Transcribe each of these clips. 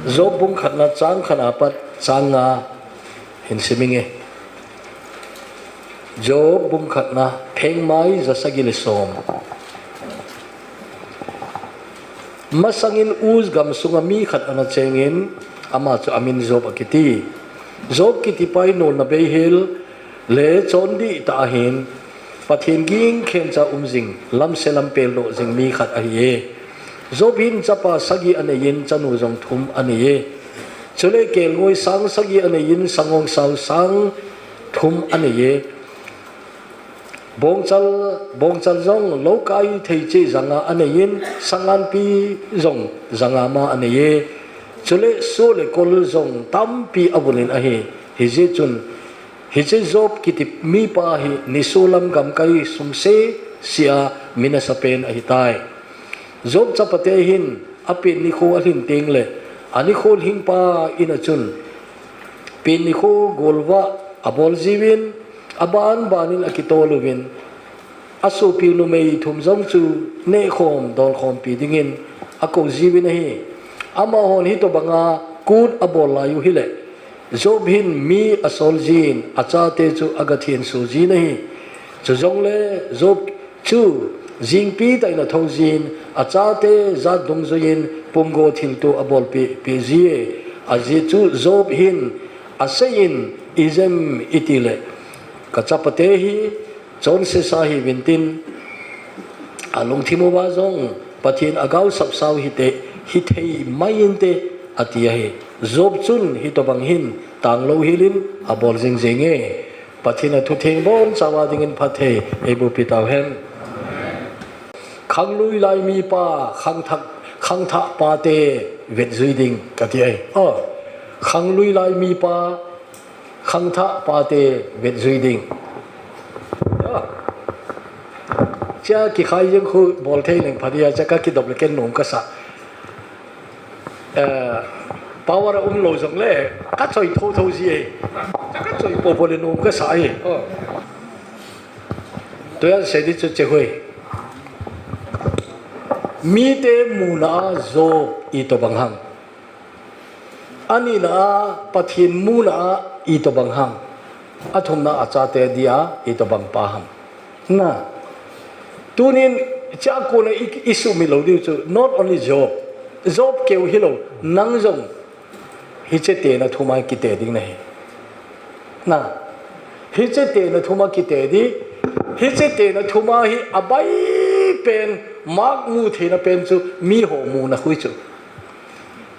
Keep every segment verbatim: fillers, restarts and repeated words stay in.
Job bung khatna chang khatna pat chang nga hin siminge. Job bung khatna phengmai ja sagi le som. Masangin Uz gam sunga mi khat ana chengin, ama chu amin Job akiti. Job kiti pa hi nolna beihel le chondih tah ahin, Pathen ging khencha um jing, lamse lampel doh jing mi khat ahi e. Job hin chapa sagi aneiyin, chanu jong thum anei e. Chule kelngoi sang sagi aneiyin, sangongsao sang thum anei e. Bongchal, bongchal jong loukai thei cheh janga aneiyin, sanganpi jong janga ma anei e. Chule soh le kol jong tampi avulin ahi. Hijeh chun, hiche Job kiti mipa hi nisolam gamkai sung sese a mi nasapen ahitai. Job chapate hin apen nikho alhin tengle, anikho lhingpa in a chun pen nikho golvah abol jiuvin, aban banin akitol uvin, asopi numei thum jong chu nehkhom, dolkhompi dingin akou jiuvin ahi. Amahon hitobanga kut abol lai u hile, Job hin mi asol jin, achate chu agathenso jin ahi. Chujongle Job chu jingpi tah in athou jin, achate jat dungjuiyin pumgo thilto abolpeh peh ji e. Ajeh chu Job hin aseiyin, ijem itile, kachapate hi chonsesa hiuvin tin, alungthim uva jong Pathen agaosap sao hite, hithei mai inte, ati ahi. Job chun hitobang hin tanglou helin abol jing jenge. Pathen athutheng bonchauva dingin phatthei eibohpi tauhen. Khanglui lai mipa, khangthah, khangthah pate vetjui ding, kati ahi. Oh, khanglui lai mipa, khangthah pate vetjui ding. Ah. Chia kikhai jeng khu bol thei leng phadia, chia kakidop le ken nom kasa. Eh, power aumlou jongle, kachoi thotho ji e. Chia kachoi popo le nom kasa e. Oh. Tujan sei di chu che hoi. Mite muna a Job itobang ham. Anina a Pathen muna a itobang ham. Athumna a achate dia itobang pa ham. Na. Tunin chia kona i, isumil lou diu chu, not only Job. Job keu hilou, nang jong hiche tena thuma kite ding nahi. Na. Hiche tena thuma kite di. Hiche tena thuma hi abai pen, mak mu theina pen chu miho muna khu chu.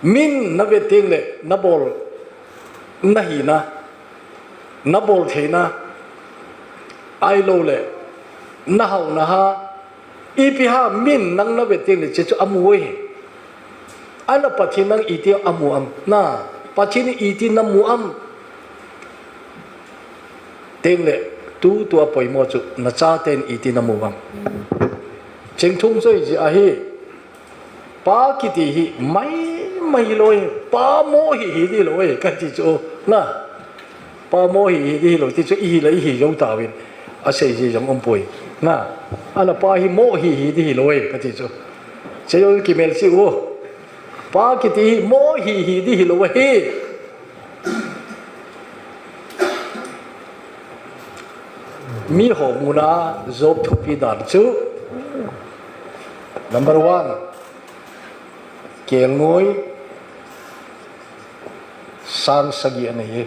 Min navet tengle, nabol, nahina, nabol theina, ahilouleh, nahaona ha, ipi ham min nang navet tengle, che chu amu e. Ana Pathen nang iti amu am, na, Pathen iti namu am. Tengle, tutua poimo chu, nachaten iti namu am. Chengthum choi ji ahi. Pa kiti hi mai, mai lou e, pa mo hi hi di lou e, kati chu, na. Pa mo hi hi di hilou, ti chu ihi la ihi jou tauvin. Asei ji jong umpoi. Na. Ana pa hi mo hi hi di hilou e, kati chu. Che jou kimel si u. Pa kiti hi mo hi hi di hilou e. Miho muna Job thupi dan chu. Number one, kelngoi sang sagi anei e.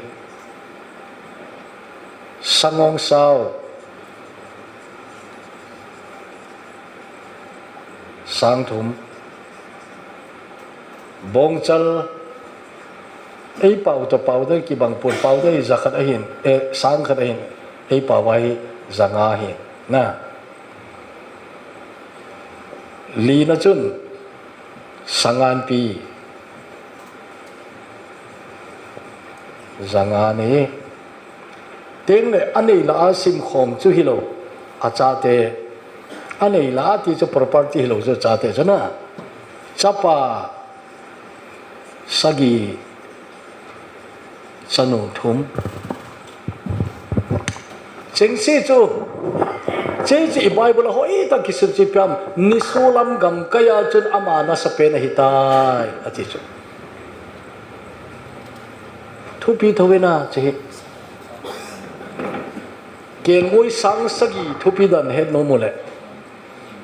Sangongsao sang thum. Bongchal, ei pau toh pau dei kibang pon, pau dei ja khat ahin, eh, sang khat ahin, ei pau a hi ja nga ahi, na. Lina chun, sanganpi, ja nga anei. Tengle anei la a simkhom chu hilou, achate. Anei la a ti chu property hilou chu achate chu na. Chapa sagi, chanu thum. Chengse chu, che chu i Bible a hoitah kisim chu ipi ham, nisolam gamkai a chun ama nasapen ahitai, ati chu. Thupi thou ve na, che hi. Kelngoi sang sagi thupi dan het nom u le.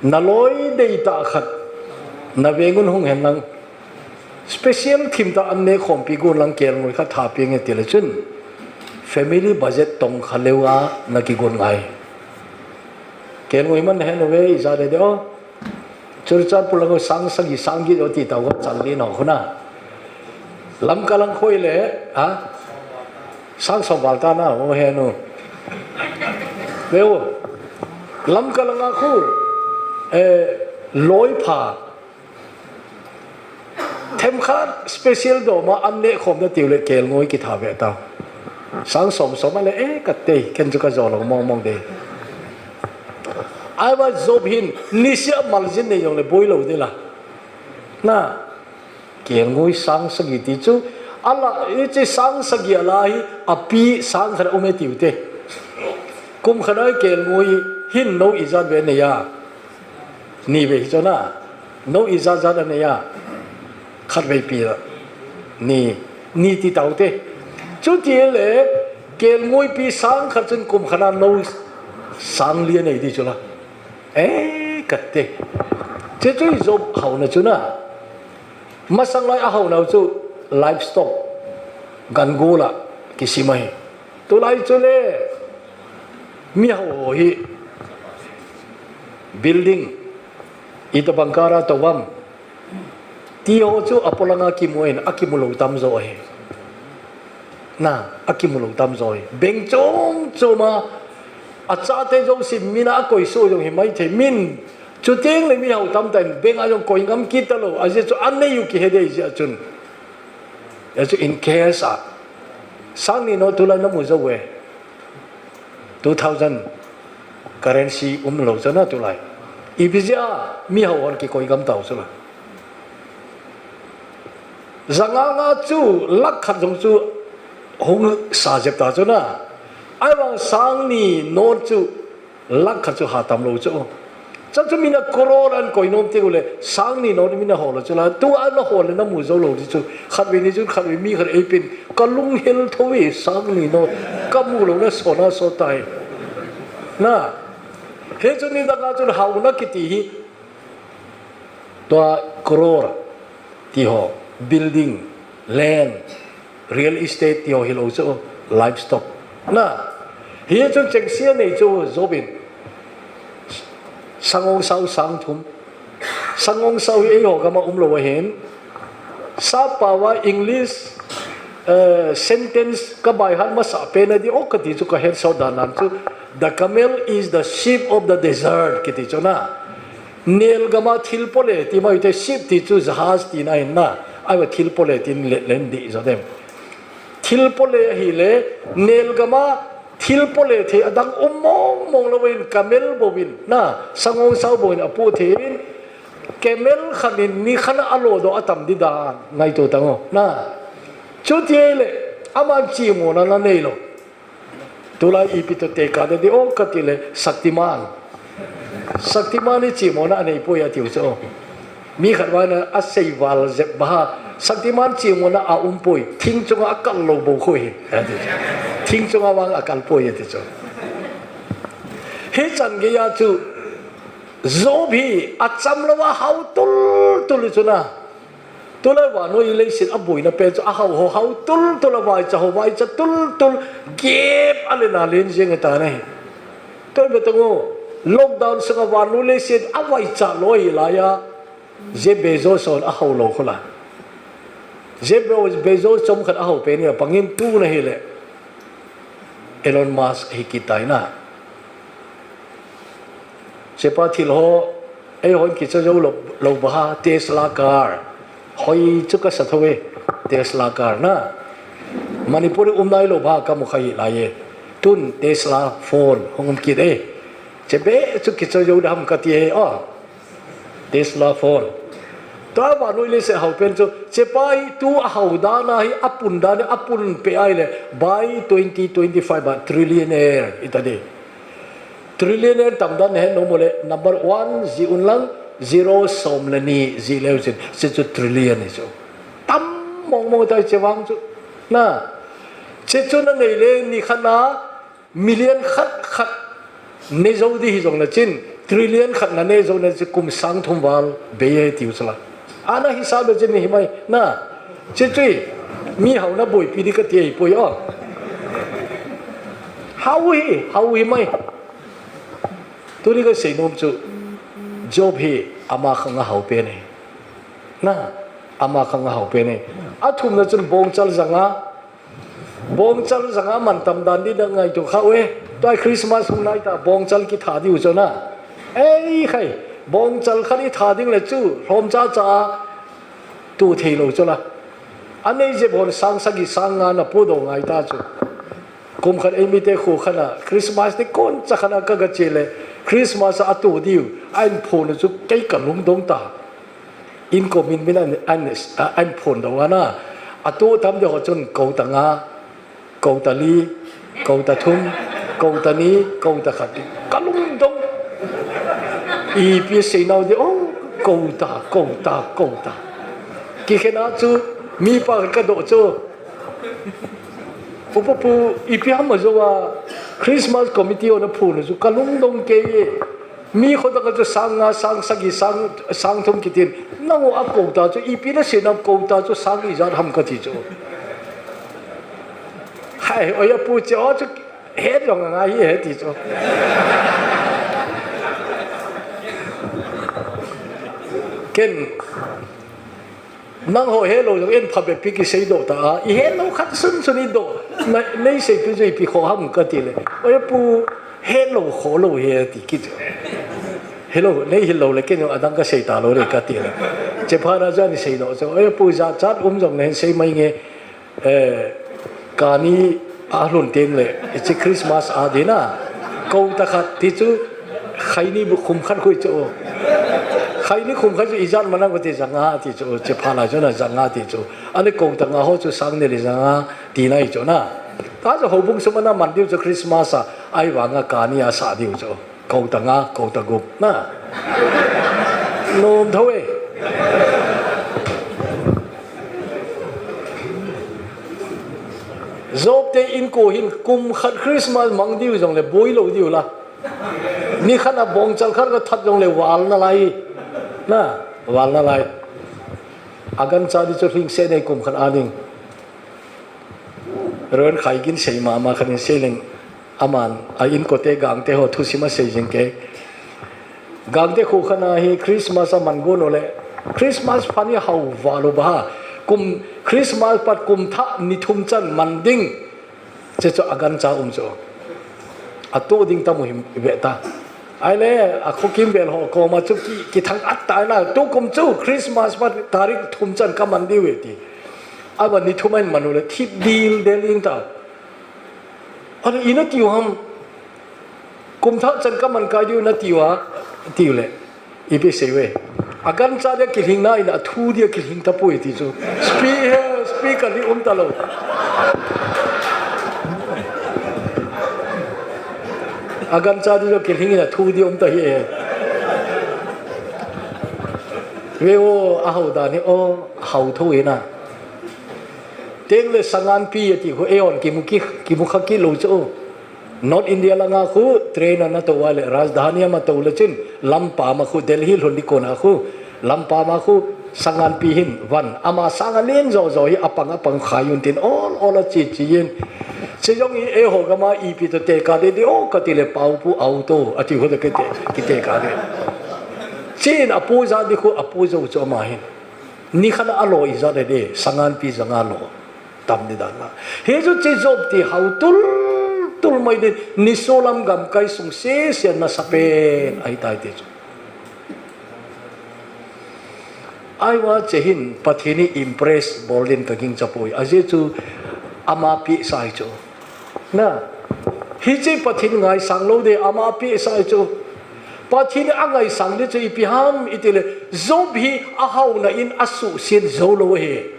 Na loi dei tah khat. Na veng un hung hen lang. Special thim tah an ne khompi gon lang kelngoi khat tha peng e ti le chun. Family budget tong kha leu a na kigon ngai. Kelngoi man hen ve i ja de de o. Churachandpur lang sang sagi sang get o ti tau ga chal li no khuna. Lamka lang khoi le, ha? Sang som val ta na, o he nu. Ve o. Lamka lang a khu, eh, loi pha. Themkhat special dom a an ne khom na tiu le kelngoi kitha ve ta. Sang som som a le, eh, ka te, ken chu ka jo lo mong mong de. Ai va Job hin, nisia maljin nei jong le boi lo de la. Na, kelngoi sang sagi ti chu, ala, i chi sang sagi ala hi, api sang khat um e tiu te. Kum khat a kelngoi hin no i jan ve nei a. Ni ve hi chu na. No i jan jan a nei a. Khat vei pi la. Ni, ni ti tau te. Chu ti le, kelngoi pi sang khat chun kum khat a no sang li a nei ti chu la. Eh, ka te. Che chu i Job hau na chu na. Masang lai a hau na chu livestock. Gan gu la, kisim a hi. Tulai chu le, mi hau hi, building, ita bangkara tawam, ti ho chu a polanga kimu in, a kimu lo tam zo hi. Na, a kimu lo tam zo hi. Beng chom chom a, a chate zo si mina a koi so jong hi mai thei min, chu teng le mi hau tam ta in, beng a jong koi ngam kit ta lo, a je chu a nei u ki he dei je a chun. Ya chu in case a. Sang ni no tulai na mu zo we. Two thousand currency um lo chana tulai. I bizia mi hau hon ki koi gam tau chula. Zanga nga chu lak khat zong chu hung sa jep ta chuna. Ai vang sang ni no chu Lak khat chu ha tam lo chu. Chan chu mina crore an koi nom teng ule, sang ni no mina hol chu la. Tu ana hol le na mu zo lo ti chu. Khat ve ni chu khat ve mi khat ei pin. Ka lung hel tho ve sang ni no. Ka mu lo na so na so tai. Na. He chu ni da ka chu hau na kiti hi. Tua crore ti ho, building, land, real estate ti ho hi lo chu, livestock. Na, hi chu chengsia nei chu Job in. Sangong sau sang thum. Sangong sau hi ei ho gama um lo ahin. Sa pawa English, eh, sentence ka bai han masa pe na di o ka ti chu ka hen sau dan nan chu. The camel is the sheep of the desert, kiti chu na. Nel gama thil pole ti mai te, ship ti chu jahaz ti na hin na. Ai va thil pole tin le len di zo dem. Thil pole hi le, nel gama thil pole thei adang um mong mong lo in camel bo in na, sangong sau bo in apu thei in, camel khan in ni khan a lo do atam di dan ngai to tango na. Chu ti le, aman chi mo na na nei lo. Tulai ipi to te ka de di o ka ti le Shaktiman. Shaktiman ni chi mo na nei poi a ti u cho. Mi khat vai na a sei val zep ba ha. Shaktiman chi mo na a um poi. Thing chunga a kal lo bo khoi. A ti. Thing chunga vang a kal poi a ti cho. Hi chan ge ya chu. Job hi a cham lo a hau tul tul chu na. Tulai vannoi leiset a boina pen chu a hau ho hau tul tul a vaicha ho vaicha tul tul gep a le na len jeng ta na hi. Toi be tango lockdown sunga vannoi leiset a vaicha lo hi la ya Jeff Bezos on a hau lo khula. Jeff Bezos chom khat a hau pen ni a pangin tu na hi le Elon Musk hi kitai na. Chepa thil ho, ei hon kicha zo lo, lo ba ha, Tesla car. Hoi chu ka sa tho e, Tesla car na. Manipur um nai lo ba ka mu khai lai e. Tun Tesla phone hong um kit e. Che be chu kicha zo da ham ka ti e, a. Tesla phone. Tua vannoi leiset hau pen chu, chepa hi tu a hau dan a hi a pun dan a pun pe ai le, by twenty twenty-five a trillionaire i ta di. Trillionaire tam dan hen nom le number one ji un lang zero som le ni ji leu chin, si chu trillion hi chu. Tam mong mong tai che vang chu. Na, Hiche chu nanei le ni khat na million khat khat nei jou di hijongle chun, trillion khat nanei jou le chun kum sang thum val bei e tiu chu la. Ana hisap le chun hi mai na. Hiche chu mi hao na boipi di kati ahipoi o. Hao hi, hao hi mai. Tuni kasei nom chu, Job hi ama khang a hao pen e. Na, ama khang a hao pen e. Athumna chun bongchal janga, bongchal janga mantam dan di na ngaito kha uve. Tua Christmas hung nai ta bongchal kitha diu chu na. Ei khai, bongchal khat itha ding le chu, lhomcha cha a tu thei lou chu la. Anei jep hon sang sagi sang nga na pu do ngai ta chu. Kum khat eimite kho khat a Christmas ni kon cha khat a ka ga che le, Christmas a tu diu, a in phon chu kei ka lungdong ta. Inko min min an, an, an phon do ana. A tu tam de ho chun kouta nga, kouta li, kouta thum, kouta ni, kouta khat. Ka lungdong. Ipi sei nau de, oh, kouta, kouta, kouta. Kikhen a chu, mi pa ka do chu. Upa pu, ipi ham a jou a, Christmas committee hon aphon chu ka lungdong kei e. Mi kho tah a chu sang nga, sang sagi, sang, sang thum kitin. Nangho a kouta chu, ipi nasei nam kouta chu sang ijat ham kati chu. Hai, oi a pu che o chu, het jong angai hi e ti chu. Ken, nangho helou jong in phabep pi kisei doh ta a, ihet lou khat sunsun idoh, na, nei seipi jui pi kho ham kati le. Oi pu, het lou kho lou he ti kit. Helou, nei hilou le ken jong adang kasei talou le kati le. Hiche phat a jong isei doh chu, oi pu, jachat um jong le hin sei mai nge, eh, Kani a lhun teng le, hiche Christmas a ding a, kouta khat ti chu, khaini bu khum khat khu chu. Khaini khum khat chu ijat man ham kati janga ti chu, hiche phat lai chu na janga ti chu. Ani kouta nga ho chu sang ni le janga ti nai chu na. Ta chu houbung sum a na man diu chu Christmas a, ahivang a kani a sa diu chu. Kouta nga, kouta gup. Na. Nom tho e. Job te inko hin kum khat Christmas mang diu jong le boi lou diu la. Ni khat a bongchal khat ka that jong le val nalai. Na, val nalai. Agancha di chu lhingset nei kum khat a ding. Ron khai gin sei mama khat in sei leng aman a inko te gangte ho thusim asei jing ke. Gangte khu khat a hi Christmas a man gon u le Christmas phat hi hao val u ba ha. Kum Christmas pat kum thah ni thum chan man ding. Hiche chu agancha um chu. Atoh ding tamu him ve ta. Ahile, akho kimvel ho koma chu ki, kithang at ta na. Tukum chu Christmas pat tarik thum chan ka man diu e ti. Ava ni thum a hin man u le thip dildel in ta. Ani ina tiu ham. Kum thah chan ka man kai diu na tiu a, tiu le. Ipi sei ve. Agancha dia kilhing na ina athu dia kilhing tapoi ti chu. Spi he, spi ka li um talou. Agancha dia kilhing ina athu dia um ta hi e. Ve o, ahao dan hi o, hao tho ina. Teng le sanganpi ati khu eihon kimu ki, kimu kha kit lou chu. North India langa khu train a na tou a le Rajdhani a ma tou le chun Lampam a khu Delhi lhun di kona khu Lampam a khu sanganpi hin van ama sang a len jo jo hi apang apang khai un tin ol ol a chi chi in. Che jong hi eiho gam a ipi to te ka de di o kati le pau pu auto ati khu de ke te, ki te ka de. Chin apu ja di khu apu jo chu ama hin. Ni khat a lo ijat e de, sanganpi janga lo. Tam ni dan la. Hichu hiche Job ti hao tul, tul mai din, nisolam gamkai sung sese a nasa pen ahi tai ti chu. Ahivang hiche hin Pathen hi impress bol din ka gingcha poi. Ajeh chu ama pehsa ahi chu. Na, hiche Pathen ngaisang lou de ama pehsa ahi chu. Pathen angaisang di chu ipi ham iti le, Job hi ahaona in asuhset jou lou ahi.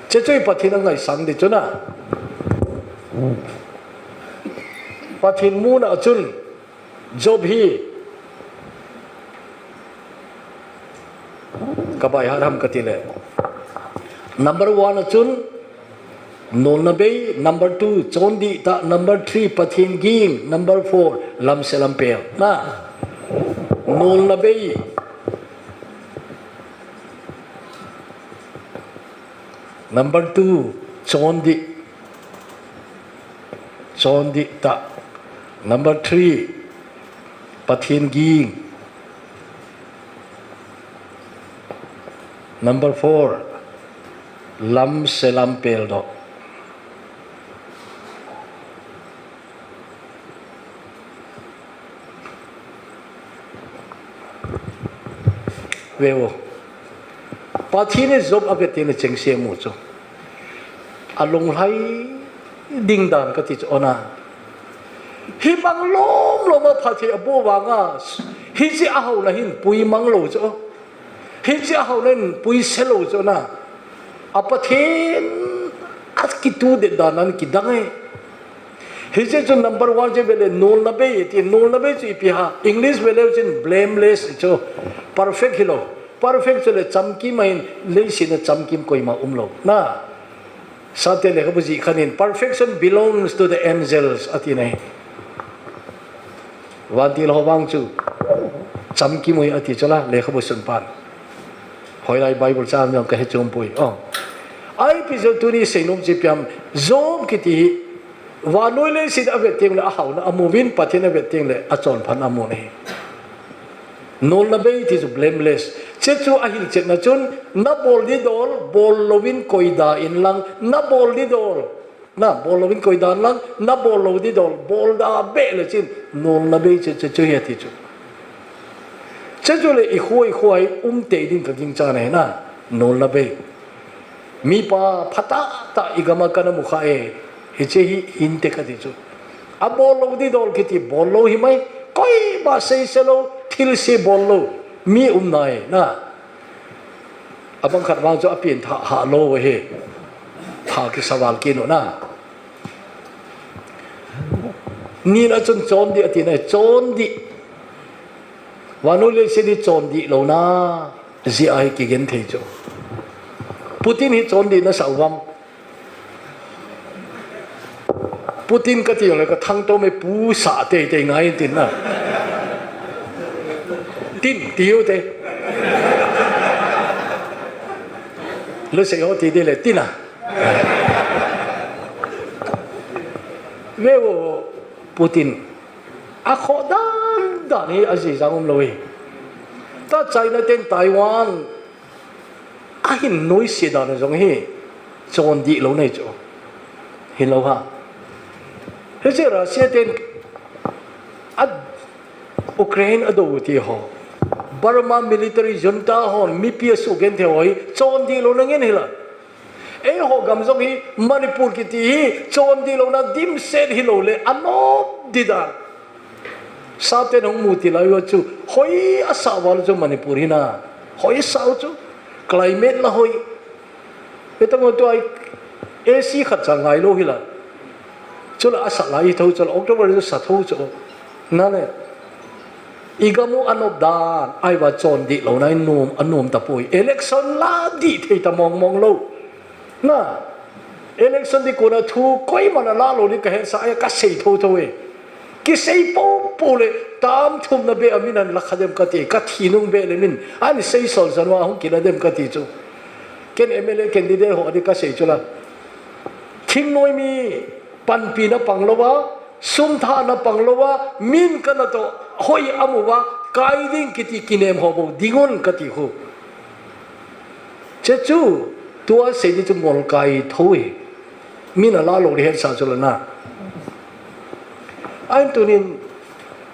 Hiche chu Pathen angaisang di chu na. Pathen muna chun Job hi ka bai hat ham kati le. Number one a chun Nolna bei, number two, chondih tah, number three, Pathen ging, number four, lamse lampel. Na, nolna bei. Number two, chondih. Chondih tah. Number three, Pathen ging. Number four, lamse lampel doh. Ve vo. Pathen in Job avet teng le chengse amu chu. Alunglhai ding dan kati chu ona. Hibang lom lom a phatthei aboh vanga, hiche ahaona hin pui mang lou chu. Hiche ahaona hin pui se lou chu na. A Pathen a kitu det dan a kidang e. Hiche chu number one chu vele nolna bei ti, nolna bei chu ipi ham. English vele chun blameless chu. Perfect hilou. Perfect chu le chamkim ahin, leiset a chamkim koima umlou. Na. Sate lekhabu jih khan in, "Perfection belongs to the angels," ati nai. Vantil ho vang chu chamkim ui ati chu la, lekhabu sunpan. Hoilai Bible chang jong kahe chom poi. Oh. Ipi jong tuni seinom chu ipi ham, Job kiti hi, vannoi leiset avet teng le ahaona amu vin, Pathen avet teng le achonphatna amu nai. Nolna bei ti chu blameless. Che chu ahilchetna chun, nabol didol, bol louvin koida in lang, nabol didol. Nabol louvin koida in lang, nabol lou didol, bol da beh le chun, nolna bei che, che chu hi ati chu. Che chu le ikho, ikho a hi um tei ding kagingchan ahi na, nolna bei. Mipa phatah tah igam a kana mukha e, hiche hi hinte kati chu. Abol lou didol kiti bol lou himai, koima seise lou, thilse bol lou, mi um nai na. Abang khat vang chu apen tha, ha lou hi. Tha kisa val kit u na. Nina chun chondih ati nai, chondih. Vannoi leiset hi chondih louna jeh a hi kigen thei chu. Putin hi chondih nasa uvam. Putin kati le kathangto me pu sa teitei ngai tin na. Tin, ti u te. Lusei ho ti ding le tin a. Ve vo Putin. Akhoh dan dan hi ajijang umlou hi. Ta China ten Taiwan ahin nuisat dan jong hi chondih louna hi chu. Hilou ham. Hiche Russia ten a Ukraine adou ti ho. Burma military junta hon mipi asugenthei ho hi chondih louna ngen hila. Eiho gam jong hi Manipur kiti hi chondih louna dimset hilou le anom dida. Saten hung muti lai uva chu hoi asah val chu Manipur hi na. Hoi asah u chu. Climate la hoi. Hitobang tua A C khat cha ngailou hila. Chule asah lai tho chule October chu sa tho chu. Na le. Igam u anop dan, ahivang chondih louna hi nom, anom tapoi. Election la dih thei ta mong mong lou. Na, election ding kona thu koiman ala lou ding kahet sa a kasei tho tho e. Kisei po po le tam thumna beh a min an la kha dem kati, kathi nung beh le min an sei sol san uva hung kila dem kati chu. Ken M L A candidate ho ding kasei chu la. Thingnoi mi panpina pang louva, sum thahna pang louva, min kana toh hoi amu uva, kai ding kiti kinem ho bou ding un kati khu. Che chu, tua sei ding chu ngol kai tho e. Min ala lou ding hetsa chu la na. Ahin tunin,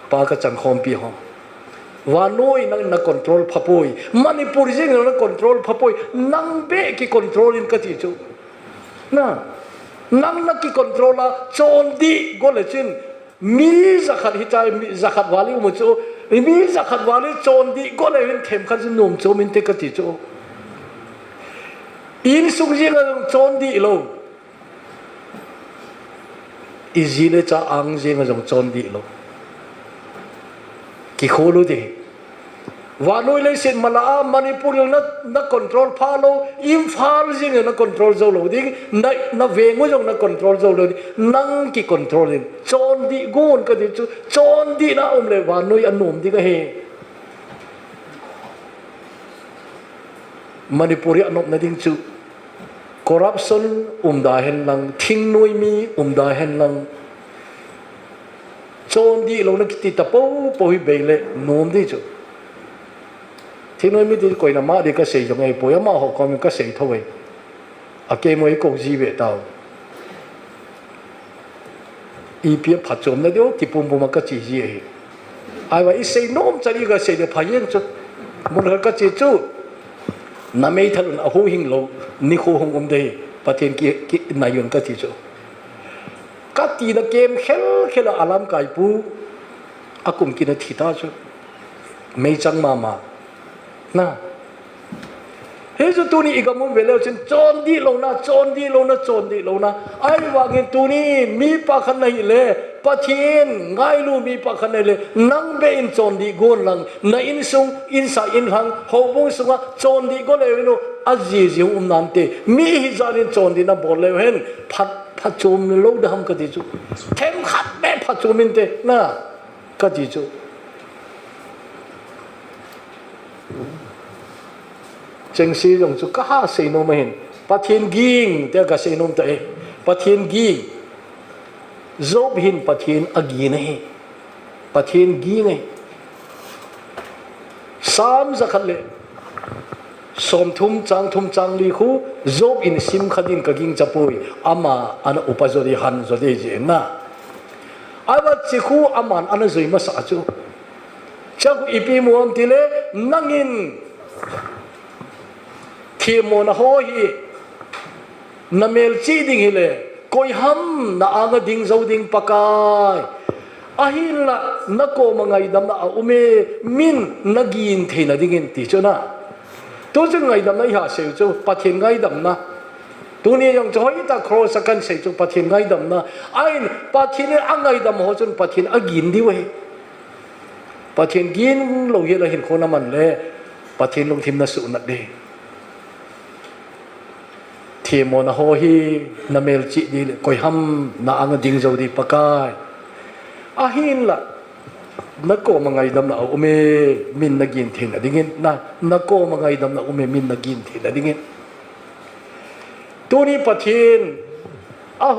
pa kachangkhompi ho. Vannoi nang na control pha poi. Manipur jeng nang na control pha poi. Nang beh ki control in kati chu. Na, nang na ki control a, chondih go le chun, mi jakhat hitai, mi jakhat val i um u chu, mi jakhat val i chondih go le hin themkhat chu nom chom inte kati chu. Insung jeng a jong chondih lou. I ji le cha ang jeng a jong chondih lou. Kikhol u ding. Vannoi leiset mala a Manipur jong na, na control pha lou, Imphal jeng jong na control jou lou ding, na, na veng u jong na control jou lou ding, nang ki control in. Chondih gon kati chu, chondih na um le vannoi anom ding ahi. Manipur hi anopna ding chu corruption um da hen lang, thingnoi mi um da hen lang, chondih louna kiti tapou pou hi bei le nom ding chu. Thingnoi mi ti koina ma ding kasei jong ahipoi, amaho kom in kasei thou ahi. Akei mo i kou ji ve tau. Ipi a phachomna diu ti pumpum a kachi ji ahi. Ahivang i sei nom chan i kasei le pha jeng chu. Mun khat kachi chu. Na meithal un ahuhhing lou, nikho hung um ding, Pathen ki, kinai un kati chu. Kati na kem khel khel a alamkai pu, akum kit na thi ta chu. Meichang mama. Na. Hichu tuni i gam um ve leu chun chondih louna, chondih louna, chondih louna. Ahivangin tuni mi pakhat na hile, Pathen ngailu mi pakhat na hile, nang beh in chondih gon lang, na insung, insa inlhang, houbung sunga chondih go leu inu, aji ji um nante. Mi hijat in chondih na bol leu hen, phat, phachom lou ding ham kati chu. Themkhat beh phachom inte, na, kati chu. Chengse jong chu kaha sei nom ahin. Pathen ging, tia kasei nom ta e. Pathen ging. Job hin Pathen agin ahi. Pathen ging ahi. Sam jakhat le somthum chang thum chang li khu Job in sim khat in kaging chapoi. Ama ana upa jo ding han jo ding ji na. Ahivang chu khu aman ana jui masa chu. Chakhu ipi mu ham tile, nangin themmona ho hi na melchih ding hile, koi ham na anga ding jou ding Pakai. Ahinla, na koma ngaidamna aum e, min na gin theina dingin ti chu na. Tu chu ngaidamna i ha sei u chu, Pathen ngaidamna. Tuni jong chu hoitah cross a kan sei chu Pathen ngaidamna. Ahin Pathen in angaidam ho chun Pathen agin diu ahi. Pathen gin lou hi la hinkho na man le, Pathen lungthim na suhnat ding. Themmona ho hi na melchih ding le, koi ham na anga ding jou ding Pakai. Ahinla, na koma ngaidamna aum e, min na gin theina dingin, na, na koma ngaidamna aum e, min na gin theina dingin. Tuni Pathen a,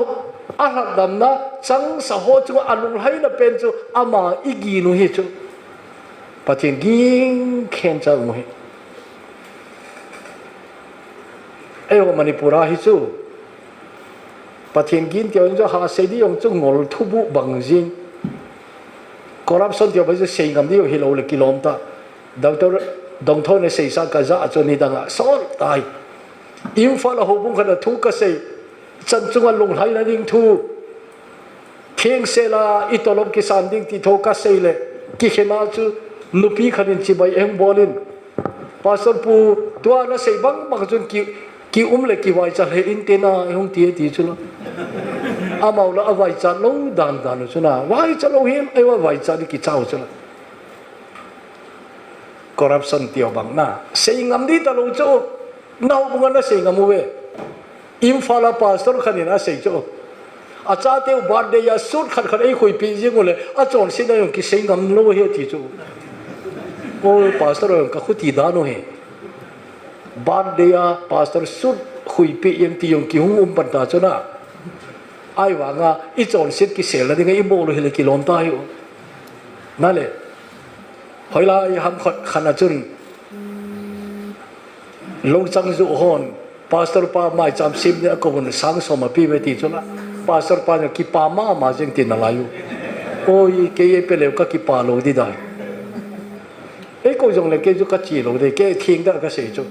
alhatdamna changsa ho chu alunglhaina pen chu ama i gin u hi chu. Pathen ging khen cha u hi. Eiho Manipur a hi chu. Pathen gin tia jong chu ha sei ding jong chu ngol thubu bang jing. Corruption tia ba chu sei ngam ding jong hilou le kilom ta. Doctor Dongthon in seisa kaja a chu nidang a sol tai. Imphal a houbung khat a thu kasei. Chan chunga lunglhaina ding thu. Thengsel a i tolop kisan ding ti thu kasei le. Kikhen a chu nupi khat in chibai ahung bol in. Pastor pu, tua na sei bang bang chun ki, ki um le kivaicha le inte na, hung ti ti chu lo. Amau la avaicha lou dan dan chu na. Vaicha lou hi, eiva vaicha ding kicha u chu lo. Corruption tia bang na. Sei ngam ding talou chu. Na houbung a na sei ngam u ve. Imphal a pastor khat in asei chu. Achateu birthday a suit khat khat eikhuipeh jing u le, achonsetna jong kisei ngam lou ahi ti chu. O pastor jong kakhuti dan u hi. Birthday a pastor suit khuipeh jeng ti jong kihung um pan ta chu na. Ahivanga i chonset kiselna dinga i bol u hile kilom ta hi u. Na le. Hoilai ham khat khat a chun. Lou chang ju hon. Pastor pa maicham sem ding a kou un sang som a pe ve ti chu la. Pastor pa jong kipa mama jeng tin alai u. Oi, kei eipe leu kakipa lou ding dan. Eikou jong le kei chu kache lou ding, kei theng tah kasei chu.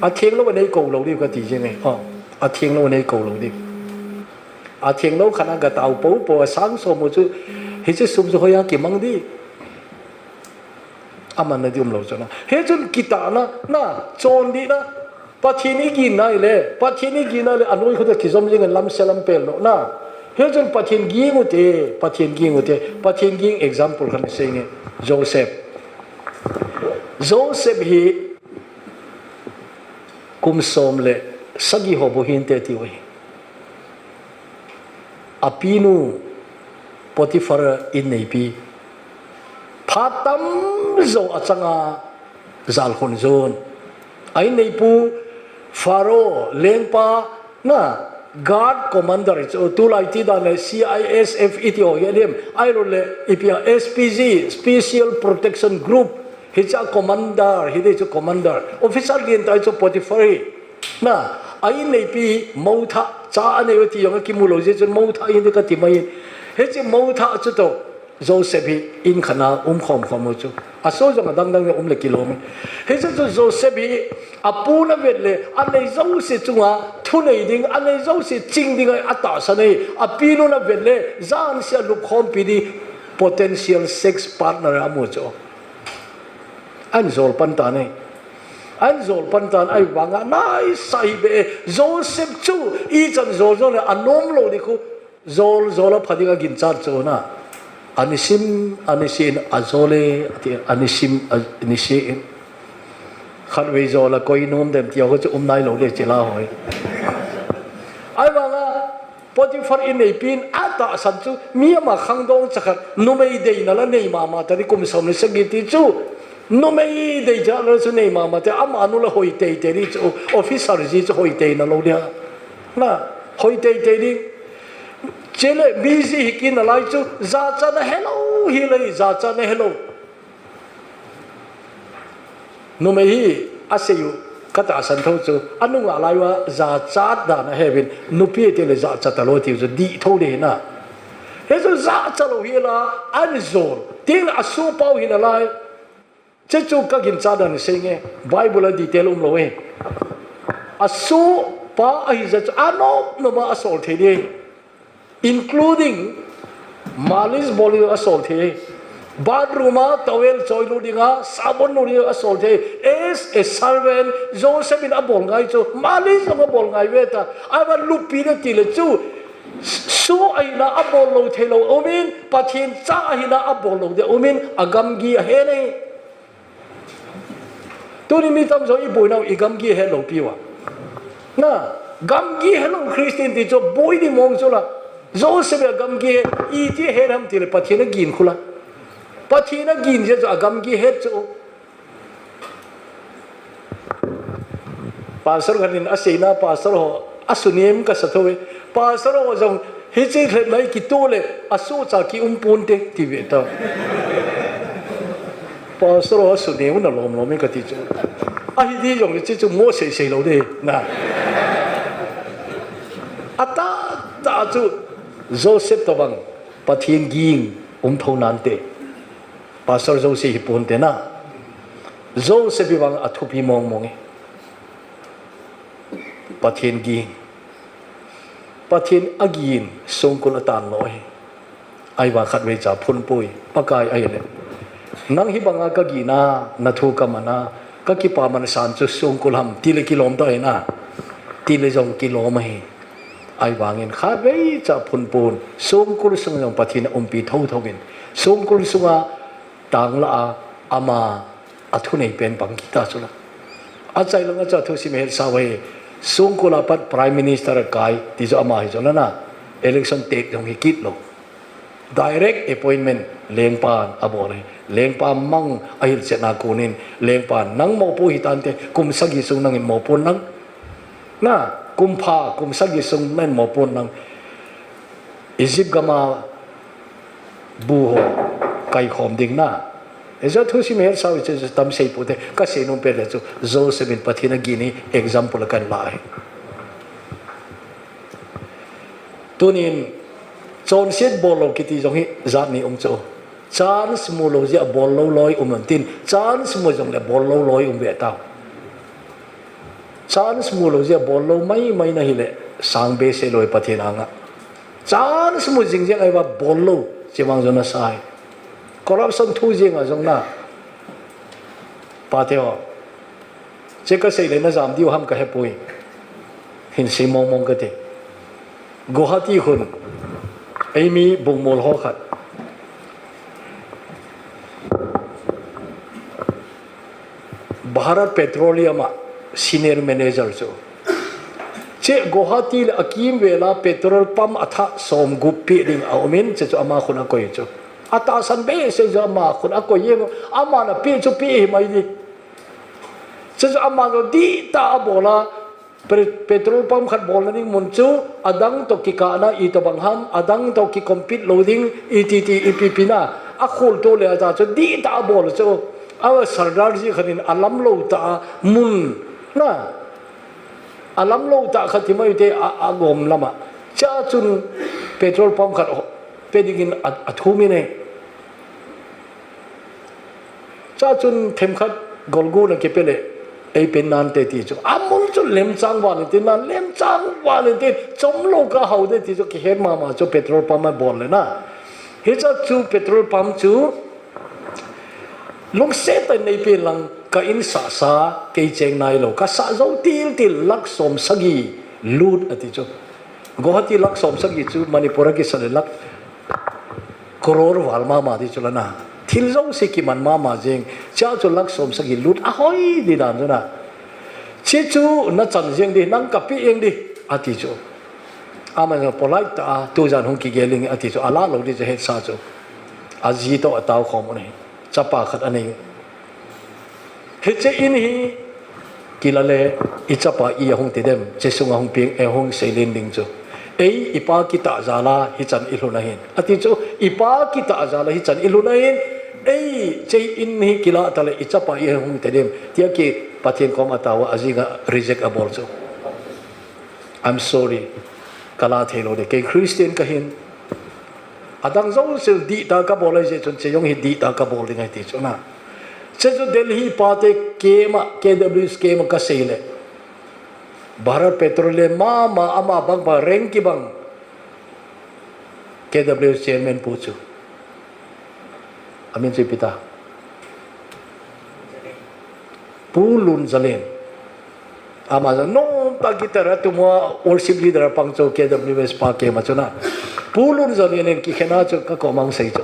Atheng lou a neikou lou ding kati jeng e. O, atheng lou a neikou lou ding. Atheng lou khat a gatao pou pou a sang som u chu. Hiche sum chu hoiya kimang ding. Amanna ding umlou chu na. Hichun kitahna, na, chondihna. Pathen i gin nai le, Pathen i gin nai le, anoi khu toh kijom jing in lamse lampel lou na. Hichun Pathen ging u te, Pathen ging u te, Pathen ging example khat sei nge, Joseph. Joseph hi kum som le sagi ho bou hinte tiu ahi. Apinu Potiphar inneipi phat tamjo achanga jalkhun jon. A inneipu Pharaoh lengpa na guard commander chu, tulai ti dan le C I S F iti ho hi alim. Ahilou le ipi a S P G, Special Protection Group, hiche a commander hi dei chu, commander. Officer lien tah chu Potiphar hi. Na, a inneipi mothah cha anei u ti jong akimu lou jeh chun mothah hi dei kati mai. Hiche mothah chu toh Joseph hi in khat a um khom khom u chu. Aso jong adang dang um le kilom e. Hiche chu Joseph hi apun avet le anei jouse chunga thunei ding, anei jouse ching ding a atahsan e. Apinun avet le jan sia lupkhompi ding potential sex partner amu chu. Ahin jol pan tan e. Ahin jol pan tan, ahivanga naisah hi beh e. Joseph chu ichan jol jol le anom lou ding khu. Jol, jol a pha ding aginchat chu na. Anisim, anisim, ajol e, ati, anisim, anisim. Khatvei jol a koi nom dem ti ho chu um nailou ding chila hoi. Ahivanga Potiphar inneipin atahsan chu mi ama khangdong chakhat numei deina la nei mama ta ding kum som le sagi ti chu. Numei dei jat la chu nei mama te, amanu la hoi teitei ding chu, officer ji chu hoi teina lou dia. Na, hoi teitei ding. Chule mi ji hi kit nalai chu, jachat na helou hi le, jachat na helou. Numei hi asei u katahsan tho chu, anunga lai uva jachat dan aheuvin, nupi tile jachat talou tiu chu dih tho ding hi na. Hichu jachat lou hi la, ahin jol. Tile asohpa u hi nalai. Hichu kaginchat dan sei nge, Bible a detail umlou e. Asohpa ahi jeh chu anop nop a asol thei ding. Including malis bol ding asol thei. Bathroom a towel choi lut dinga, sabon lut ding asol thei. As a servant, Joseph in abol ngai chu, malis jong abol ngai ve ta. Ahivang luppi na tile chu, soh ahina abol lou thei lou umin, Pathen cha ahina abol lou ding umin, agamgi ahe nei. Tuni mi tamjo iboinau igamgi helou piu a. Na, gamgi helou Christian ti chu boi ding mong chu la. Joseph a gamgi he, iti he ham tile Pathen agin khu la. Pathen agin jeh chu agamgi he chu. Pastor khat in aseina, pastor ho asunem kasa tho e. Pastor ho jong hiche lhep mai kitoh le asohcha kium ponte ti ve ta. Pastor ho asunem na lom lom e kati chu. Ahi ding jong hiche chu mo sei sei lou ding na. Atahtah chu Joseph tobang Pathen ging um tho nante. Pastor Joseph hi ponte na. Joseph hi vang athupi mong mong e. Pathen ging. Pathen agin songkul atan lou ahi. Ahivang khatvei cha phun poi. Pakai ahile. Nang hibanga kagin a, nathu kaman a, kakipaman san chu songkul ham, tile kilom ta ahi na. Tile jong kilom ahi. Ahivangin khatvei cha phun pon, songkul sung jong Pathen aumpi tho tho in. Songkul sunga tangla a ama athunei pen pang kit ta chu la. Achai langa chu athusim hetsau ahi. Songkul a pat Prime Minister akai ti chu ama hi chu la na. Election tek jong hi kit lou. Direct appointment lengpan abol ahi. Lengpa mang ahilchetna konin lengpan nang mopo hitante kum sagi sung nangin mopo nang. Na, kum pha, kum sagi sung nangin mopo nang. Egypt gam a bu ho kaikhom ding na. Hiche thusim hetsau hiche tam sei pote, kasei nom pen le chu Joseph in Pathen agin hi example a kahin la ahi. Tunin chonset bol lou kiti jong hi jat ni um chu. Chance mu lou jeh a bol lou loi um in tin, chance mu jongle bol lou loi um ve tau. Chance mu lou jeh a bol lou mai mai na hile sang behseh lou e Pathen anga. Chance mu jing jeng ahi va bol lou, chevang jong nasa ahi. Corruption thu jeng a jong na. Pate ho. Che kasei le najam diu ham kahepoi. Hin sei mong mong kate. Guwahati khun. Eimi bungmol ho khat. Bharat Petroleum a senior manager chu. Che Guwahati le akimvel a petrol pump athah somgup pe ding aumin, che chu ama khut a koi chu. Atahsan behseh chu ama khut a koi jeng, aman ape chu pe himai ding. Che chu aman chu dihtah a abol a, Pe-, petrol pump khat bolna ding mun chu, adang toh kikahna itobang ham, adang toh kicompete lou ding, iti ti ipi pi na, akhol to le aja chu dihtah a abol chu, a Sardar ji khat in alam lou tah a mun, na, alam lou tah khat ti mai te a, agom lam a. Chea chun petrol pump khat pe dingin a, athum in e. Chachun themkhat golgu na kipe le, ei pen nante ti chu. Amun chu lemchang val in tin, na lemchang val in tin, chom lou ka hau de ti chu kihet mama chu petrol pump a bol le na. Hicha chu petrol pump chu lungset tah in nei pen lang ka in sah sa kei cheng nai lou. Ka sah jou til til lakh som sagi lut ati chu. Guwahati lakh som sagi chu Manipur a kisa le lakh crore val mama di chu la na. Thil jouse kiman mama jeng. Chea chu lakh som sagi lut ahoi di dan chu na. Che chu na chan jeng di, nang ka pe jeng di, ati chu. Aman jong polite tah a, tujan hung kigel inge ati chu, ala lou di chu hetsa chu. Aji toh atao khom u ahi. Chapa khat anei. Hiche in hi kila le, i chapa i ahung ti dem, che sunga hung peng, e hung seilen ding chu. Ei, i pa kitah jal a, hichan i lhun ahin. Ati chu, i pa kitah jal a, hichan i lhun ahin. Ei, che in hi kila ta le, i chapa i ahung ti dem. Tia ki Pathen kom a tao a, ajing a reject abol chu. I'm sorry. Ka la thei lou de, kei Christian ka hin. Adang jouse dihtah ka bol ahi jeh chun, che jong hi dihtah ka bol ding ahi ti chu na. Che chu Delhi pate camp a, K W S camp a ka sei le. Bharat Petroleum mama, ama bang bang rank kibang. K W S chairman pu chu. Amin chu ipi ta. Pu Lunzalen. Ama jong nom tah guitar a tum a worship leader a pang chu K W S pa camp a chu na. Pu Lunzalen in kikhen a chu ka kom a hung sei chu.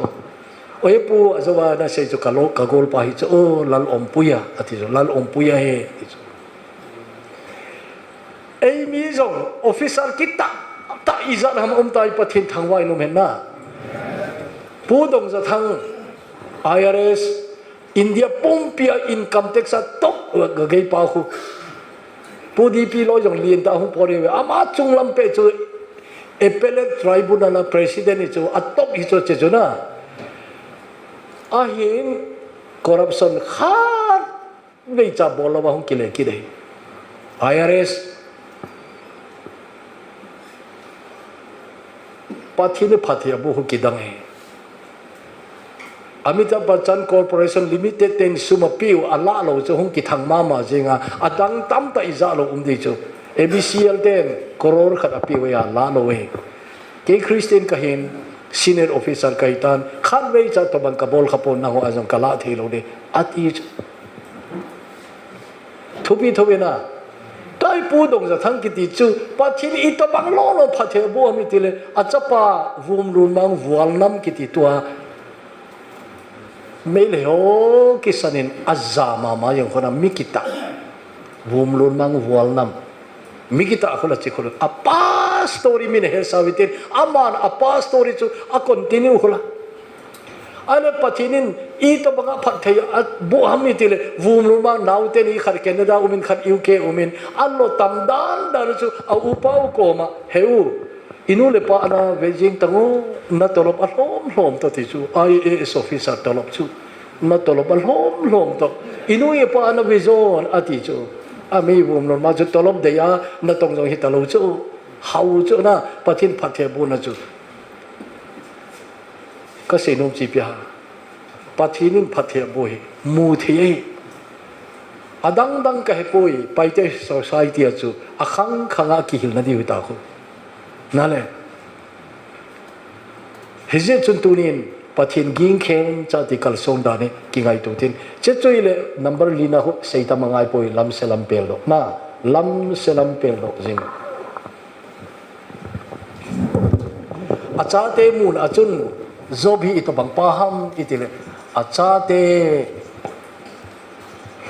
Oi pu, ajou a na sei chu ka lo, ka golpa hi chu, o, Lalompuia, ati chu, Lalompuia hi, ati chu. Ei mi jong, officer kitah tah ijat ham um tai Pathen thangvah in um hen na. Pu Dongjathang, I R S, India pumpi a income tax a top ga gei pa khu. Pu D P loi jong lien tah hung po re ve. Ama chunglam pe chu appellate tribunal a president hi chu a top hi chu che chu na. Ahin corruption khat vei cha bol lou a hung kile kit e. I R S Pathen in phatthei aboh hu kidang e. Amitabh Bachchan Corporation Limited ten sum apeh u alah lou chu hung kithang mama jing a, adang tamtah ijat lou um di chu. A B C L ten crore khat apeh u alah lou e. Kei Christian kahin, senior officer kahi tan, khatvei cha tobang kabol khapon, nangho a jong kalah thei lou di, ati chu. Thupi thou ve na. Tua Pu Dongjathang kiti chu, Pathen in itobang lolo phatthei aboh ham itile, achapa Vumlunmang Vualnam kiti tua, Meitei ho kisan in aja mama jeng khu na mi kitah. Vumlunmang Vualnam. Mi kitah khu la chi khu la. Apa story min he sa u hitin, aman apa story chu a continue khu la. Ahile Pathen in itobang a phatthei aboh ham itile, Vumlunmang naote ni khat Canada umin, khat U K umin, alo tam dan dan chu a upa u koma, he u, inu le pa ana ve jing tango, na tolop alhom lhom toh ti chu, I A S officer tolop chu, na tolop alhom lhom toh, inu ipa ana ve jon ati chu, ami Vumlunmang chu tolop dei a natong jong hita lou chu, hau chu na, Pathen phatthei abohna chu. Kasei nom chu ipi ham. Pathen in phatthei aboh hi mu thei ahi. Adang dang kahe poi, Paite society a chu akhang khang a kihilna diu hita khu. Nale. Hijeh chun tunin Pathen ging khel chate kalsong dan hi kingaito tin. Che chu ile number lina khu seita ma ngai poi, lam se lam pel doh. Na, lam se lam pel doh jing. Achate mun a chun Job hi itobang pa ham itile, achate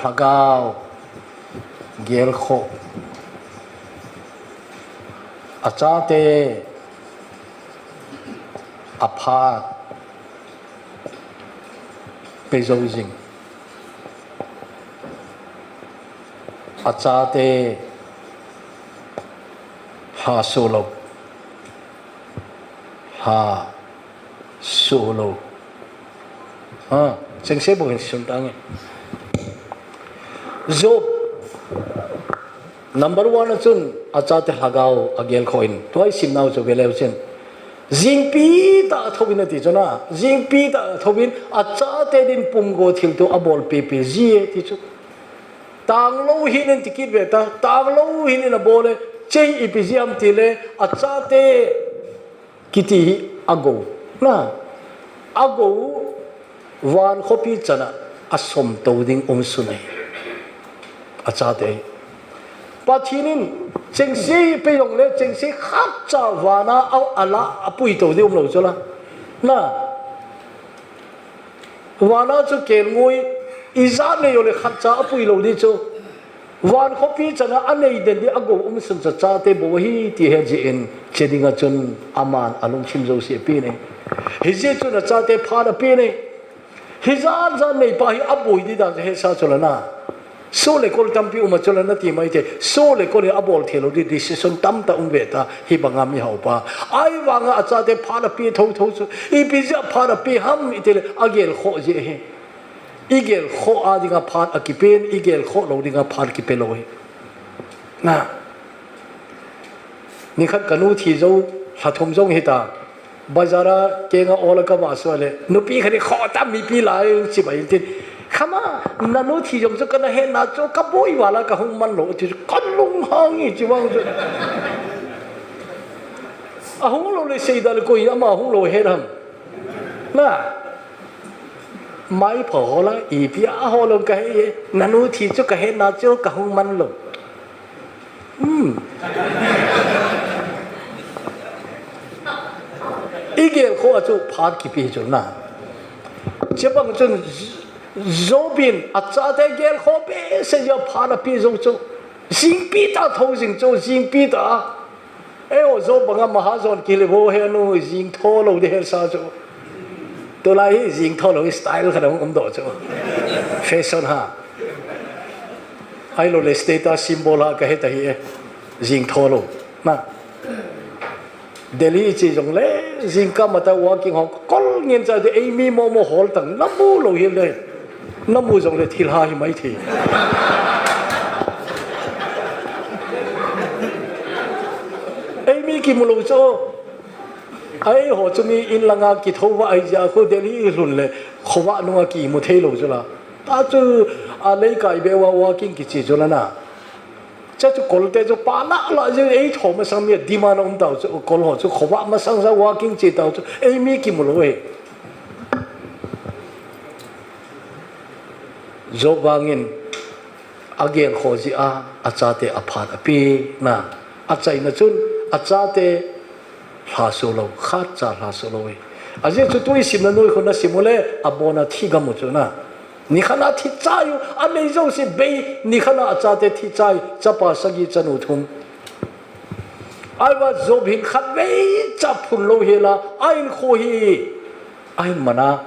Lhagao gelkhoh, achate aphat pe jou jing, achate lha soh lou, lha soh lou. Ha, chengse bou hin sun tange. Job number one a chun achate lhagao agelkhoh in, tua isim nau chu veleu chun, jingpi tah a thouvin ati chu na, jingpi tah a thouvin achate din pumgo thil toh abol pepe ji e ti chu. Tanglou hih in ti kit ve ta, tanglou hih in abol e, chei ipi jeh ham tile, achate kiti hi agou. Na, agou van khopi chana asomtou ding umsun e. Achate hi. Pathen in chengse pe jongle, chengse khatcha vana a, ala apuitou ding umlou chu la. Na, vana chu kelngoi ijat nei jongle khatcha apuilou ding chu. Van khopi chana anei den ding agou umsun chu achate bou ahi ti he jeh in, che dinga chun aman alungthim jouse apen e. Hijeh chun achate phat apen e. Hijat jat neipa hi aboi ding dan chu hesa chu la na. Soh le kol tampi um a chu la na ti mai te. Soh le kol hi abol thei lou ding decision tamtah um ve ta, hibanga mi haopa. Ahivanga achate phat ape thotho chu, ipi jeh a phat ape ham itile, agelkhoh jeh ahi. Igelkhoh a dinga phat akipen, igelkhoh lou dinga phat kipe lou ahi. Na, nikhat kanu thi jou, lha thum jong hita. Bazar a kenga ol a kavah suh le, nupi khat in khoh tam mipi lai chi bai tin. Khama, nanu thi jong chu kana hetna chu kaboi val a kahung man lou ti chu kalunghang e chi vang chu. Ahung lou le seida le koi ama hung lou het ham. Na, mai pho ho la, ipi a ho lou kahe e, nanu thi chu kahetna chu kahung man lou. Hmm. Igelkhoh a chu phat kipe chu na. Chebang chun Job in achate gelkhoh behseh jeh a phat ape jou chu. Jingpi tah thou jing chu, jingpi tah. Eiho Job banga mahajon kile vo he nu jing tho lou ding hesa chu. Tulai hi jing tho lou style khat hung um doh chu. Fashion ha. Ahilou le status symbol ha kahe ta hi e. Jing tho lou. Na. Delhi iche jongle, jingkah matah walking hung kol ngen cha de, eimi momo hol tang, namu lou hile. Namu jongle thilha hi mai thei. Eimi kimu lou chu. Eiho chu mi in langa kithouva ahi jeh a khu Delhi ilhun le, khovah nunga kimu thei lou chu la. Tah chu, a leikai beh uva walking kiche chu la na. Cha chu kolte chu pa lah lah jeh, ei tho masang mi a demand a um tau chu, kol ho chu khovah masang sa walking che tau chu, eimi kimu lou e. Job vangin agelkhoh jeh a, achate aphat ape na, achaina chun, achate lha soh lou, khatcha lha soh lou e. Ajeh chu tu isimna noi khu nasim u le, abona thi gam u chu na. Nikhat a thi chai u, anei jouse bei, nikhat a achate thi chai, chapa sagi chanu thum. Ahivang Job hin khatvei cha phun lou hel a, a inkho hi, ahin man a.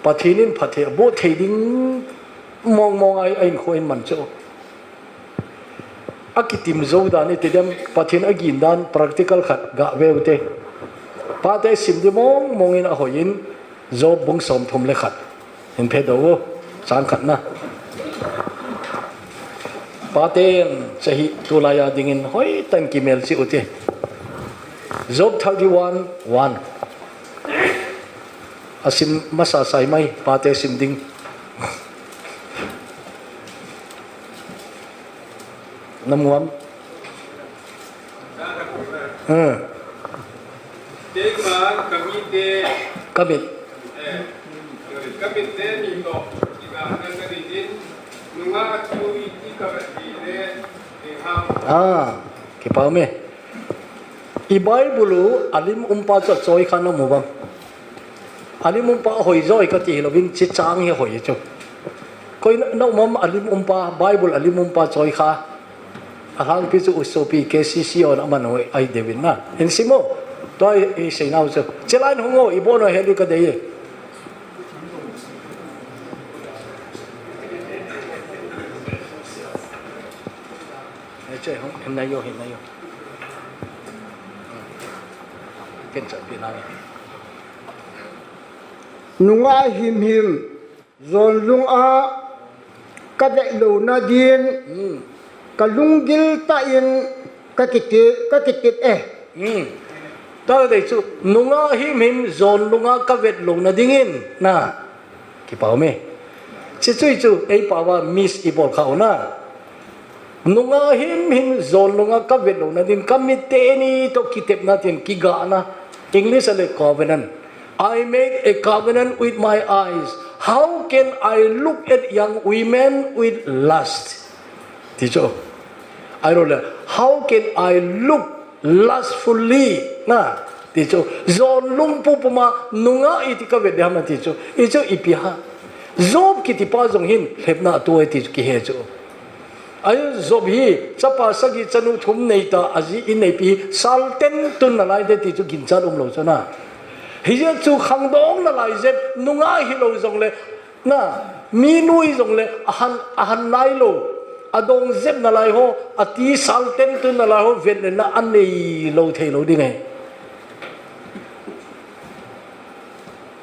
Pathen in phatthei aboh thei ding mong mong a, a inkho ahin man chu. Akitim jou dan iti dem, Pathen agin dan practical khat gah ve u te. Pate sim di mong mong in ahoi in, Job bung som thum le khat. Hin phe do u, chang khat na. Paten chahi tulai a dingin hoitah in kimel cheh u te. Job thirty-one one. Asim masa sai mai, pate sim ding. Namu am? Hmm. Keima kamite. Kamit. Eh, kamite ni to. Iga na kani din. Nunga tu iti kamit ni ne. Ni ham. Ah, kipa me. I Bible u alim umpa chu achoi kha namu vang. Alim umpa ahoi joi kati hilouvin, chi chang hi hoi chu. Koi na, na umam alim umpa, Bible alim umpa choi kha. Alhangpi chu usopi K C C on aman hoi ai deuin na. In simo. Toi i sei nau chu. Chelain hung o, i bon o heli ka dei. Che, hung, hin na yo, hin na yo. Ken cha pi na ni. Nunga him him. Jon lunga ka vet louna din, hmm, ka lunggil tah in ka kiti, ka kitip e. Hmm. Tah dei chu, nunga him him jon lunga ka vet louna dingin, na, kipau me. Chi chui chu, ei pau a miss i bol kha u na. Nunga him him jon lunga ka vet louna din, ka mit teni toh kitepna tin kigahna. English a le covenant. I made a covenant with my eyes. How can I look at young women with lust? Ti chu. Ai lo le, how can I look lustfully? Na, ti chu. Jon lung pupuma nunga iti ka vet diham ti chu. I chu ipi ha. Job kiti pa jong hin lhepna tu ai ti chu kihe chu. Ai Job hi, chapa sagi chanu thum nei ta, aji in neipi hi, sal ten tun nalai te ti chu ginchat um lo chu na. Hijeh chu khangdong nalai jep, nunga hi lo jong le, na, mi nui jong le, ahan, ahan nai lo, adong jep nalai ho, ati sal ten tun nalai ho, vet le na anei lo thei lo ding e.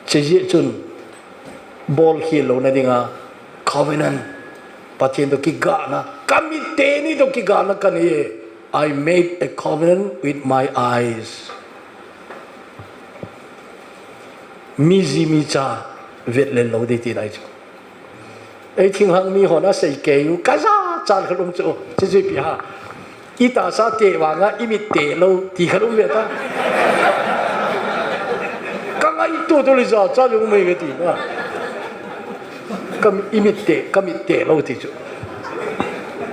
Chejeh chun, bol khel louna dinga, covenant, Pathen toh kigahna, ka mit teni toh kigahna ka nei e. I made a covenant with my eyes. Mi ji mi cha vet le lo dei ti lai chu. Ei thinghang mi hon asei kei u, ka jachat khat um chu, chu chu ipi ham. I tahsa te vanga i mit te lo, ti khat um ve ta. Ka ngaito tu le jachat um mai ve ti na. Ka i mit te, ka mit te lo ti chu.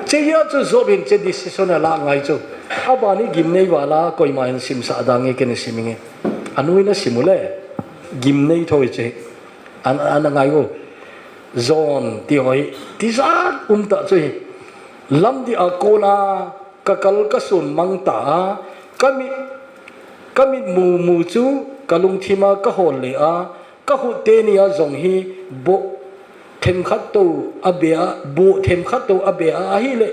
Chejeh chu Job in che decision ala ngai chu. Abani gimnei vala, koima in simsa dang e ken siminge. Anui na simu le, gimnei thoi che. An, an ngai u. Jon ti hoi, tijat um ta chu hi. Lamdih a kona, ka kal ka sun mang ta a, ka mit, ka mit mu mu chu, ka lungthima ka hol le a, ka khut teni a jong hi, bo themkhat to a be a, bo themkhat to a be a, ahile,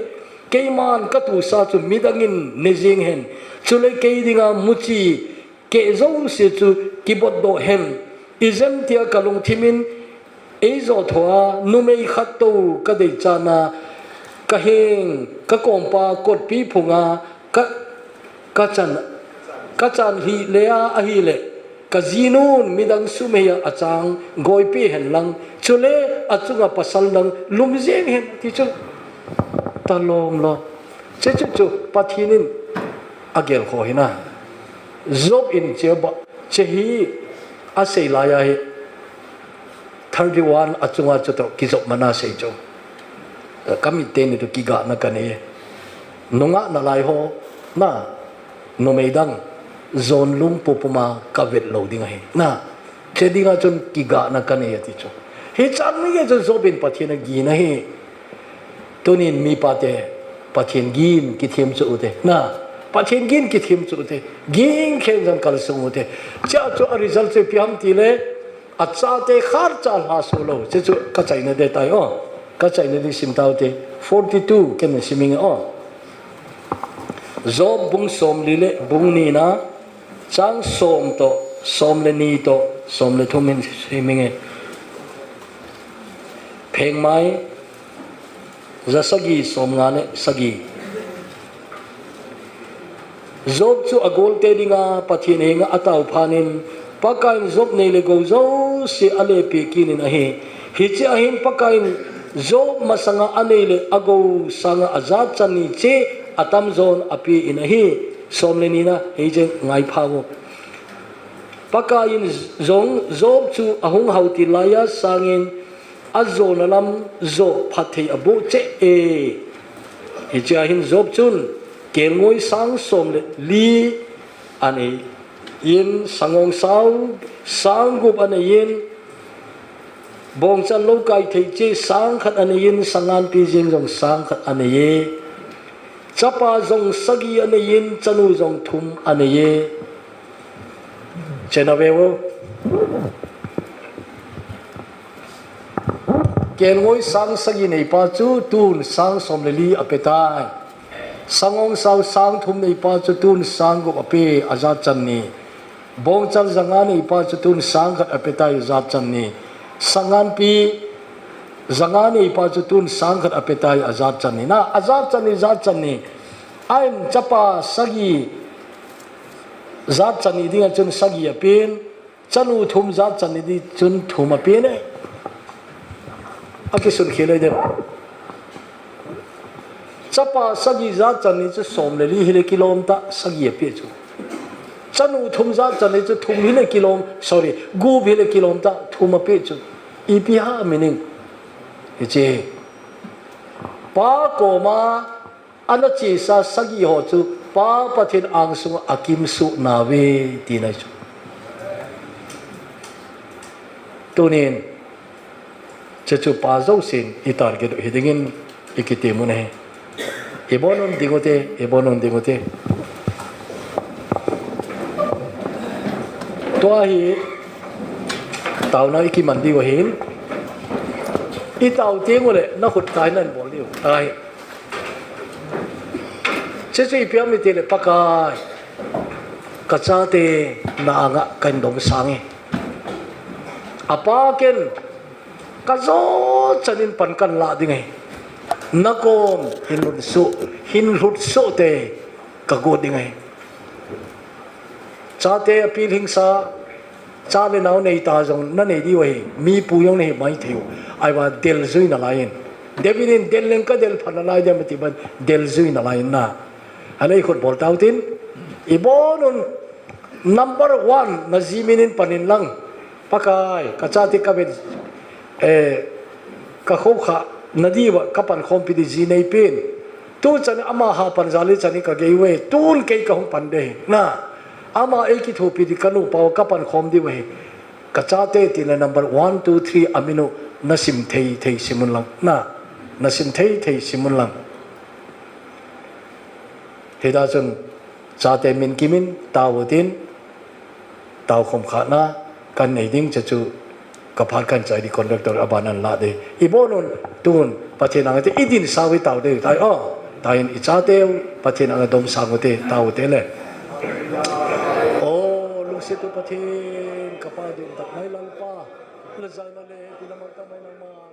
keiman ka tusa chu midangin ne jing hen, chule kei dinga muchi, keh jouse chu kibotdoh hen, ijem tia ka lungthimin, ei jo thoa, numei khat to ka deichat na, ka heng, ka kompa kotpi phunga, ka, ka chan, ka chan hih le a, ahile, ka jinun midang sumei a achang, goipi hen lang, chule achunga pasal dang, lum jeng hen, ti chu, ta lom lo. Che chu chu, Pathen in, agel kho hina. Job in che ba, che hi asei lai a hi thirty-one a chunga chu toh kijop mana sei chu. Ka mit teni toh kigahna ka nei. Nungah nalai ho, na, numei dang, jon lung pupuma ka vet lo ding ahi. Na, che dinga chun kigahna ka nei ati chu. Hichan mi ge chu Job in Pathen agin ahi. Tunin mipa te, Pathen gin kithem chu ute. Na, Pathen gin kithem chu ute. Gin khen jang kalsung ute. Chea chu a result chu ipi ham tile, achate kharcha lha su lo. Che chu ka chaina de tai o. Ka chaina di sim tau te. Forty-two ken siminge o. Job bung somli le bung ni na. Chang som toh, som le ni toh, som le thum hin siminge. Phengmai, ja sagi, som nga le sagi. Job chu agolte dinga Pathen henga atao phat in, Pakaiyin Job nei le gou jouse alepeh kit in ahi. Hiche ahin Pakaiyin Job masanga anei le agou sanga ajat chan ni cheh atamjon apen ahi. Som le ni na, hiche ngaipha vo. Pakaiyin jong Job chu ahung hao til laiya sangin ajona lam joh phatthei aboh cheh e. Hichea hin Job chun kelngoi sang som le li anei in, sangongsao sang gup anei in, Bongchal lou kai thei che sang khat anei in, sanganpi jeng jong sang khat anei e. Chapa jong sagi anei in, chanu jong thum anei e. Chena ve o. Kelngoi sang sagi neipa chu tun sang som le li ape tai. Sangong sao sang thum neipa chu tun sang gup ape, ajat chan ni. Bongchal janga neipa chu tun sang khat ape tai, ajat chan ni. Sanganpi janga neipa chu tun sang khat ape tai, ajat chan ni. Na, ajat chan ni, jat chan ni. Ahin chapa sagi jat chan ni dinga chun sagi apen. Chanu thum jat chan ni di chun thum apen e. Akisun khel loi dem. Chapa sagi jat chan ni chu som le li hile kilom ta, sagi ape chu. Chanu thum jat chan ni chu thum hile kilom, sorry, gup hile kilom ta, thum ape chu. Ipi ham meaning? Hiche. Pa koma ana chesa sagi ho chu Pa Pathen angsunga akimsuh nauve, tina chu. Tunin, chuchu pa jousen i target u hi dingin i kitem u ahi. I bon un ding ute, i bon un ding ute. Tua hi taona i kiman diu ahin. I tao teng uleh na khut tai nan bol diu. Ahi. Chuchu ipi ham itile, Pakai, ka chate na anga kahin dom sang e. Apa ken ka jo chanin pan kahin lah ding ahi. Na kom hin lhut soh, hin lhut soh te ka got ding ahi. Chate apilhingsa, cha le nao nei ta jong na nei diu ahi, mi pu jong na hi mai thei u. Ahivang deljui nalai in. David in del leng ka del phat nalai dem ati ban deljui nalai in na. Ahile i khut bol tau tin, i bon un number one na ji min in pan in lang. Pakai, ka chate ka vet, eh, ka khoukhah na diuva ka pankhompi di ji nei pen. Tu chan ama ha pan jal in chan in ka gei uve, tun kei ka hung pan ding ahi. Na, ama ei kithopi di ka nupa u ka pankhom diu ahi. Ka chate tina number one, two, three a min u na sim thei thei sim un lang. Na, na sim thei thei sim un lang. Hita chun chate min kimin tao utin, tao khom khahna kan nei ding, chuchu ka phat kan chai di, conductor aban an la de. I bon un tun Pathen anga te i din sau i tao de tai o. Tain i chate u Pathen anga dom sang ute, tao ute le. O lungset u Pathen, ka Pa ding tak mai Lalpa. Na jaina le pi lamang ta mai nangma.